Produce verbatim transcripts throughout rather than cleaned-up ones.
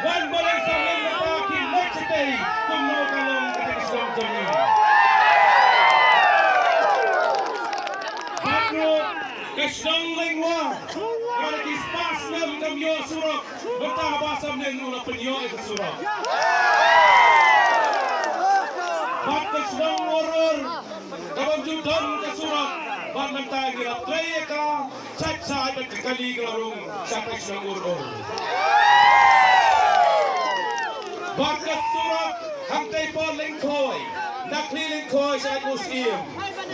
Wan ba dang samlin mynta ki leit shatei kumno ka long kata ka shnong jong ngi. Bad ruh ka shnong Lengwa, kaba ki spah snem kam ïoh surok, mynta haba samlin u la pynïoh ïa ka surok. Bad ka shnong Urur, kaba ym ju don ka surok, bad mynta ngi la trei ïa ka, Sait sait bad ka kali ka la rung sha ka shnong Urur. Bad ka surok hangtei por Lyngkhoi, na khlieh Lyngkhoi sha Ïaid Musim,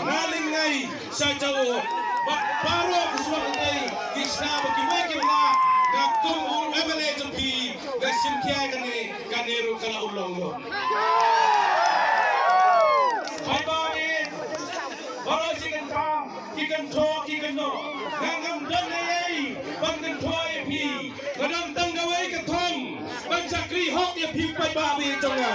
na Lyngngai sha Jowai, bad baroh ka surok hangtei ki shna bad ki mei ki mla, nga kum u M L A jong phi nga shim khia kane, kane ruh ka la urlong lut. Bye bye. Baroh shi kynta ki kynthoh ki kynnoh. Nga ngam don ei ei ban kynthoh ïa phi. Nga don tang kawei ka thong ban shakri hok ïa phi paidbah ba ïeit jong nga.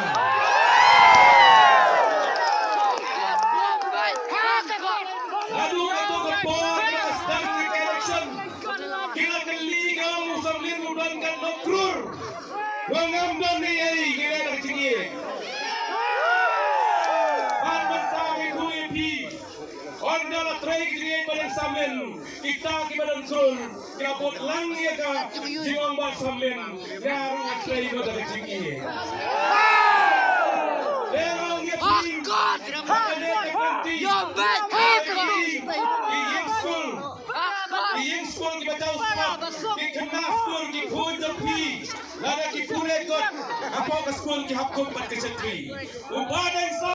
Haduh kato ka por ba ka sdang ïa ka election, ki la kylli nga, u samlin u don katno klur. Nga ngam don ei ei, ngi leh da ka jingïeit. Bad mynta ngi khuid ïa phi. Ynda la trei ka jingïeit ba dang samlin, kita kiba don klur ki la bud lang ïa ka jingong ba samlin. Nga ruh nga trei noh da ka jingïeit. Te nga ong ïa phi, ba ka dei ka kynti, ki ïing skul, ki ïing skul kiba jaw sngap, ki khynnah skul ki khuid jong phi. Lada ki pule kot hapoh ka skul ki hap kup bad ka shakri. U Bah Deng Sa-